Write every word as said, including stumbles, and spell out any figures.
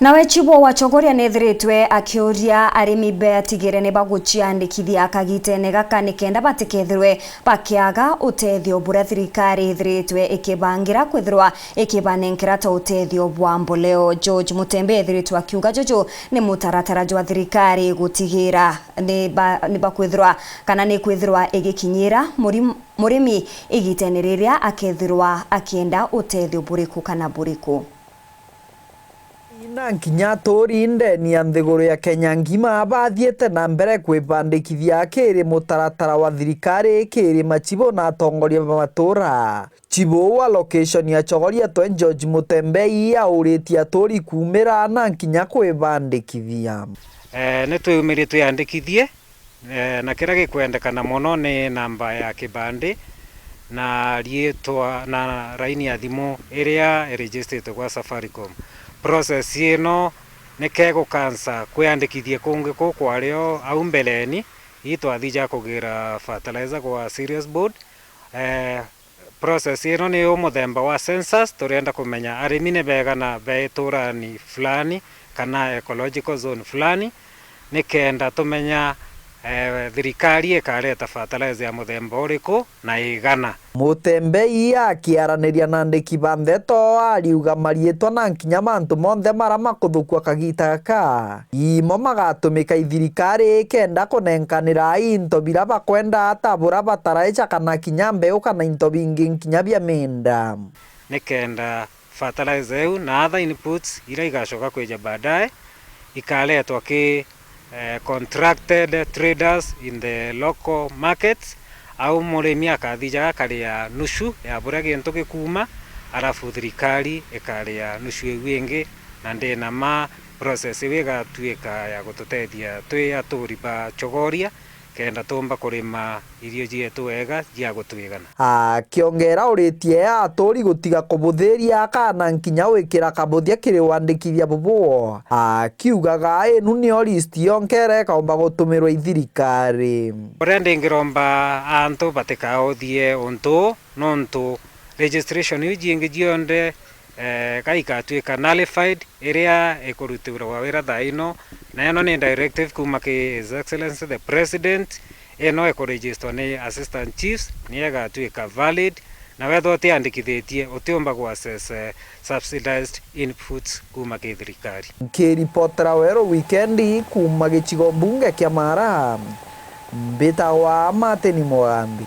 Nawe Chibo wa Chogoria nethiritwe akiuria arimi betigire ni baguciandikithia kagitene gaka nikenda batikethirwe bakiaga utethio buria thirikari ithiritwe ikibangira kwithirwa ikibanenkera ta utethio bwa mboleo. George Mutembe ethiritwe akiuga juju ni mutaratara jwa thirikari gutigira ni ba-, ni bakwithirwa kana ni kwithirwa igikinyira murim-, murimi igitene riria akethirwa akienda utethio buriku kana buriku. Na nkinya aturi ndeni ya nthiguru ya Kenya ngima bathiite na mbere kwibandikithia kiri mutaratara wa thirikari kiri machibo na atongoria ba matura. Chibo wa location ya Chogoria twe George Mutembei auritie aturi kuumira na nkinya kwibandikithia. Eh, ni twiyumiririe twiyandikithie. Eh, na kiria gikwendekana mono ni namba ya kibandi na riitwa na raini ya thimu iria iregistrite gwa Safaricom. Process ino ni kegũkansa kwiyandikithia kungi ku kwari o au mbeleni, ii twathija kugira fertilizer gwa cereals board. Eh, Process ino ni u muthemba wa census, turienda kumenya arimi ni beegana be iturani fulani kana ecological zone fulani, nikenda tumenya, eh, thirikari ikareta fertilizer ya muthemba uriku na igana. Mutembei akiaraniria na andiki ba ndeto, ariuga mariitwa na nkinya mantu monthe maria makuthukua kagita gaka. Imo magatumika i thirikari ikenda kunenkanira into biria bakwenda, ta bura bataraecha kana kinya mbeu kana into bingi nkinya bia miinda. Nikenda fertilizer iu na other inputs iria igacoka kwija baadaye ikaretwa ki, eh, contracted traders in the local markets, au murimi akathijaga akaria nusu ya buria gintu gikuuma, arafu thirikari ikaria nusu iu ingi, na ndina ma process iu igatuika ya gututethia twi aturi ba Chogoria, kenda tuumba kurima irio cietu wega cia gutwigana. Akiongera uritie aturi gutiga kubuthiria kana nkinya gwikira kabuthia kiri wandikithia bubu, akiugaga inu nio list yonkere ikaumba gutumirwa i thirikari. Uria ndingiromba antu batikaothie untu uu, nontu registration iu ciingi cionthe, eh, ka ikatuika nullified, iria ikurutirwa wira thaa ino, na ino ni directive kuuma ki His Excellency the President, ino ikuregistwa ni Assistant Chiefs, niyo igatuika valid, na wethwa utiandikithitie, utiumba ku access, eh, subsidized inputs kuuma ki thirikari. Nkiripotera Weru Wikendi kuuma gicigo mbunge kia Mara, mbitagwa Martin Mugambi.